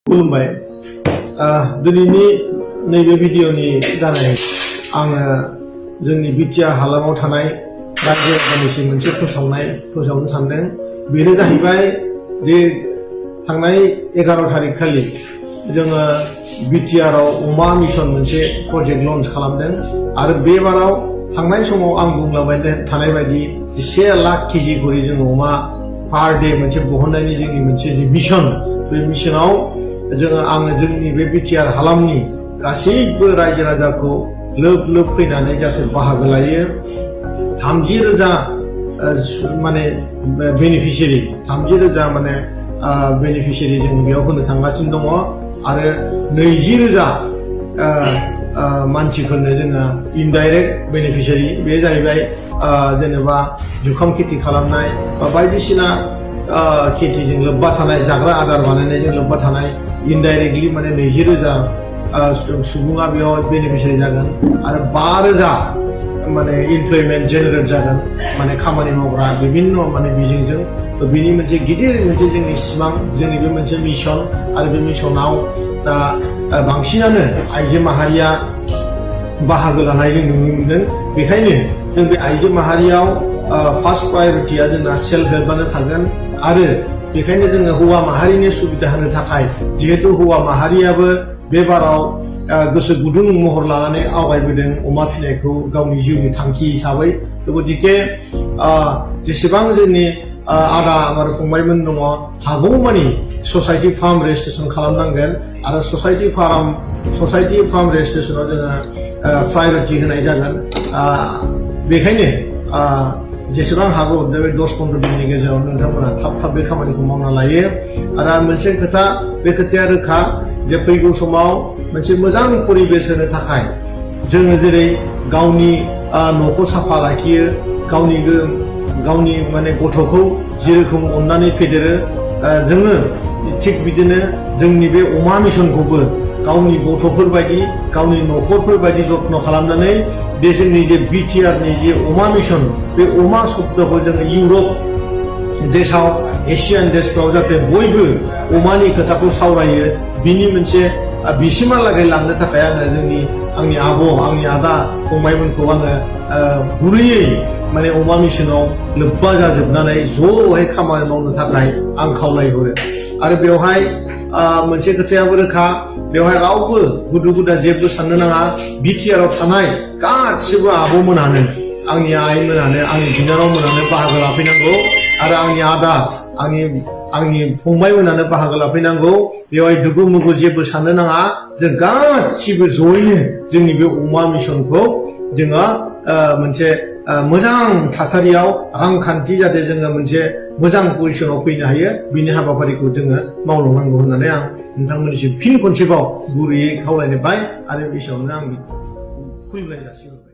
खुलुमबाय दिनैनि नैबे भिडिअनि दारै आङो जोंनि बिटिआर हालामाव थानाय रायजो राजानिसिम मोनसे फोसावनो सानदों। बेनो जाहैबाय जे थांनाय 11 तारिख खालि जोङो बिटिआरआव अमा मिशन मोनसे प्रजेक्ट लन्च खालामदों आरो बे बाराव थांनाय समाव आं बुंलांबाय थानाय बायदि 1 लाख केजि करि जोङो अमा पार डे मोनसे बहननायनि जोंनि मोनसे जे मिशन, बे मिशनाव आङो जोंनि बे बिटिआर हालामनि गासैबो रायजो राजाखौ लोब फैनानै जाहाथे बाहागो लायो। 30,000 माने बेनिफिशियारि 30,000 माने बेनिफिशियारि जों बेयाव होनो थांगासिनो दङ आरो 20,000 मानसिफोरनो जोङो इनडाइरेक्ट बेनिफिशियारि, बे जाहैबाय जेनेबा जुखाम खेथि खालामनाय बा बायदिसिना खेथिजों लोब्बा थानाय, जाग्रा आदार बानायनायजों लोब्बा थानाय इनडाइरेक्टलि माने 20,000 सुबुङा बेयाव बेनिफिशियारि जागोन आरो 5,000 माने इमप्लयमेन्ट जेनेरेट जागोन, माने खामानि मावग्रा बिभिन्न माने बिजोंजों। बिनि मोनसे गिदिर मोनसे जोंनि सिमां, जोंनि बे मोनसे मिशन आरो बे मिशनाव दा बांसिनानो आइजो माहारिया बाहागो लानाय जों नुनो मोनदों। बेखायनो जों बे आइजो माहारियाव फार्स्ट प्रायरिटिया जोंना सेल्फ हेल्पआनो थागोन आरो बेखायनो जोङो हौवा माहारिनि सुबिदा होनो थाखाय, जिहेतु हौवा माहारियाबो बे बाराव गोसो गुदुं महर लानानै आवगायबोदों अमा फिनायखौ गावनि जिउनि थांखि हिसाबै। गतिके जेसेबां जोंनि आदा आरो फंबायमोन दङ, हागौमानि ससाइटि फार्म रेजिस्ट्रेसन खालामनांगोन आरो ससाइटि फार्म रेजिस्ट्रेसनाव जोङो प्रायरिटि होनाय जागोन। बेखायनो जेसेबां हागौ बे 10-15 दिननि गेजेराव नोंथांमोना थाब बे खामानिखौ मावना लायो। आरो मोनसे खोथा, बे खोथाया रोखा जे फैगौ समाव मोनसे मोजां परिबेस होनो थाखाय जोङो जेरै गावनि न'खौ साफा लाखियो, गावनि माने गथ'खौ जेरोखोम अननानै फेदेरो, जोङो थिग बिदिनो जोंनि बे अमा मिशनखौबो गावनि गथ'फोर बायदि, गावनि न'खरफोर बायदि जत्न खालामनानै बे जोंनि जे बिटिआरनि जे अमा मिशन, बे अमा शब्दखौ जोङो इउरप देशाव, एसियान देशफ्राव जाहाथे बयबो अमानि खोथाखौ सावरायो, बिनि मोनसे बिसिमहालागै लांनो थाखाय आंनि आंनि आदा फंबायमोनखौ आङो गुरैयै माने अमा मिशनाव लोब्बा जाजोबनानै ज'हाय खामानि मावनो थाखाय आं खावलायहरो। आरो बेवहाय मोनसे खोथायाबो रोखा, बेवहाय रावबो गुदु-गुदा जेबो साननो नाङा। बिटिआरआव थानाय गासिबो आब'मोनानो, आंनि आइमोनानो, आंनि बिनानावमोनानो बाहागो लाफैनांगौ आरो आंनि आदा, आंनि फंबायमोनानो बाहागो लाफैनांगौ। बेवहाय दुगु-मुगु जेबो साननो नाङा। जों गासिबो जयैनो जोंनि बे अमा मिशनखौ जोङो मोनसे मोजां थासारियाव, रांखान्थि जाहाथे जोङो मोनसे मोजां पजिशनाव फैनो हायो, बिनि हाबाफारिखौ जोङो मावलांनांगौ होननानै आं नोंथांमोननिसिम फिन खनसेबाव गुरैयै खावलायबाय आरो बे हिसाबावनो आं खुलुमनाय जासिगोन।